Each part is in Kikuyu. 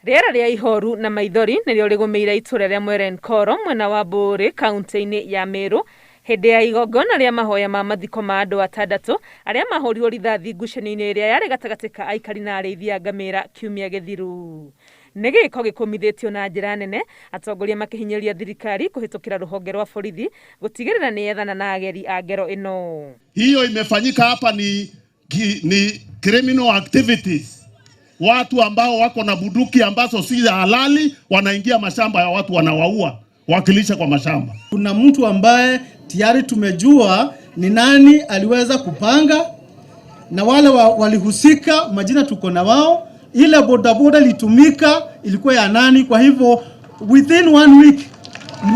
Rĩera rĩa ihoru na maithori nĩrĩo rĩgũmĩire itũra rĩa Mwerenkoro mwena wa Mbũũrĩ kaunti-inĩ ya Meru hĩndĩ ya igongona rĩa mahoya ma mathiko ma andũ atandatũ arĩa mahũrirwo rithathi ngucanio-inĩ ĩrĩa yarĩ gatagatĩ ka aikari na arĩithi a ngamĩra kiumia gĩthiru. Nĩ gĩĩko gĩkũmithĩtio na njĩra nene, atongoria makĩhinyĩrĩria thirikari kũhĩtũkĩra rũhonge rwa borithi gũtigĩrĩra nĩ yethana na ageri a ngero ĩno. Hiyo imefanyika hapa ni criminal activities. Watu ambao wako na bunduki ambazo si za halali wanaingia mashamba ya watu wanawaua wakilisha kwa mashamba. Kuna mtu ambaye tayari tumejua ni nani aliweza kupanga na wale walihusika, majina tuko na wao. Ile bodaboda ilitumika ilikuwa ya nani? Kwa hivyo within one week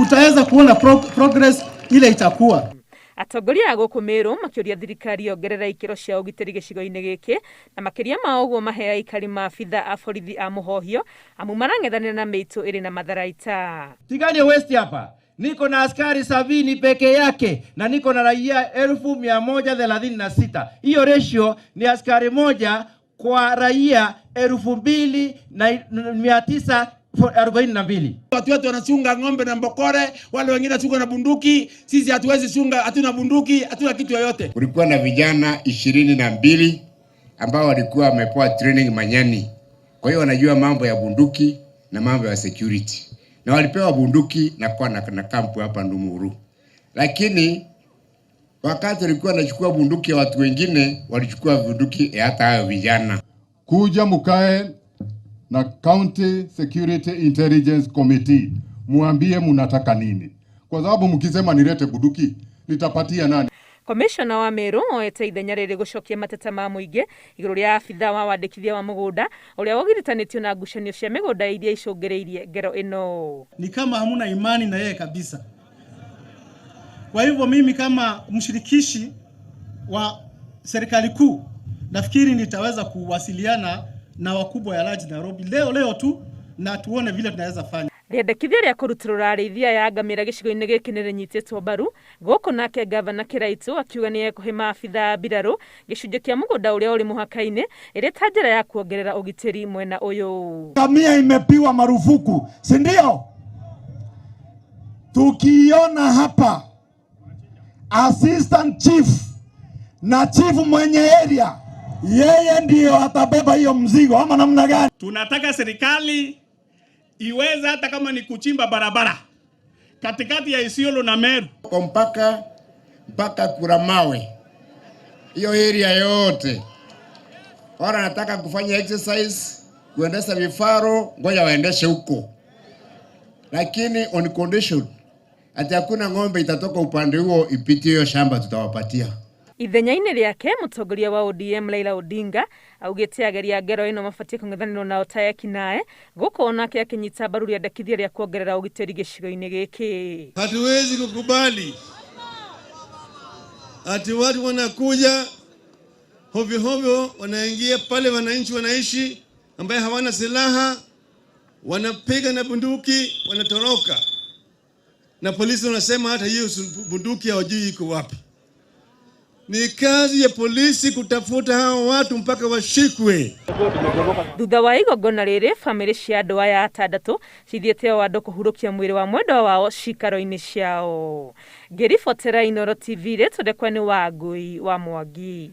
mtaweza kuona progress ile itakuwa. Atongoria a gũkũ Meru makĩũria thirikari yongerera ikĩro cia ũgitĩri gĩcigo-inĩ gĩkĩ na makĩria ma ũguo mahe aikari maabitha a borithi a mũhohio amu marang'ethanĩra na mĩitũ ĩrĩ na matharaita. Tigania West hapa niko na askari 70 peke yake na niko na raia 136,000. Hiyo ratio ni askari moja kwa raia 2942. Watu wetu wanachunga ng'ombe na mbokore, wale wengine wanachunga na bunduki. Sisi hatuwezi chunga, hatuna bunduki, hatuna kitu yoyote. Kulikuwa na vijana 22 ambao walikuwa wamepewa training Manyani, kwa hiyo wanajua mambo ya bunduki na mambo ya security, na walipewa bunduki na kwa na kampu hapa Ndumuru, lakini wakati walikuwa wanachukua bunduki ya watu wengine, walichukua bunduki ya hata hayo vijana. Kuja mukae na County Security Intelligence Committee, muambie munataka nini, kwa sababu mkisema nilete bunduki nitapatia nani? Komishona wa Meru oete ithenya rĩrĩ gũcokia mateta ma mũingĩ igũrũ rĩa abitha wa wandĩkithia wa mũgũnda ũrĩa ũgiritanĩtio na ngucanio cia mĩgũnda iria icũngĩrĩirie ngero ĩno. Ni kama hamuna imani na yeye kabisa. Kwa hivyo mimi kama mshirikishi wa serikali kuu nafikiri nitaweza kuwasiliana na wakubwa ya Large Nairobi leo leo tu na tuone vile tunaweza fanya. Rĩendekithia rĩa kũrutũrũra arĩithia ya ngamĩra gĩcigo-inĩ gĩkĩ nĩ rĩnyitĩtwo mbaru gũkũ, nake gavana Kĩraitũ akiuga nĩ ekũhe maabitha a mbirarũ gĩcunjĩ kĩa mũgũnda ũrĩa ũrĩ mũhaka-inĩ ĩrĩ ta njĩra ya kuongerera ũgitĩri mwena ũyũ. Ngamia imepigwa marufuku, si ndio? Tukiona hapa assistant chief na chief mwenye area, yeye ndio atabeba hiyo mzigo ama namna gani? Tunataka serikali iweze hata kama ni kuchimba barabara katikati ya Isiolo na Meru kwa mpaka Kuramawe, hiyo area yote. Wala nataka kufanya exercise kuendesha vifaro, ngoja waendeshe huko, lakini on condition ati hakuna ng'ombe itatoka upande huo ipitie hiyo shamba tutawapatia. Ithenya-inĩ rĩake mũtongoria wa ODM Raila Odinga augĩte ageria ngero ĩno mabatiĩ kũng'ethanĩrwo nao ta ekinaĩ, gũkũ onake akĩnyita mbaru rĩendekithia rĩa kuongerera ũgitĩri gĩcigo-inĩ gĩkĩ. Hatuwezi kukubali ati watu wanakuja hovyo hovyo, wanaingia pale wananchi wanaishi, ambaye hawana silaha, wanapiga na bunduki, wanatoroka, na polisi wanasema hata hiyo bunduki hawajui iko wapi. Ni kazi ya polisi kutafuta hao watu mpaka washikwe. Thutha wa igongona rĩrĩ, bamĩrĩ cia andũ aya atandatũ cithiĩte o andũ kũhurũkia mwĩrĩ wa mwendwa wao cikaro-inĩ ciao. Ngĩribotera Inooro TV, rĩtwa rĩakwa nĩ Wangui wa Mwangi.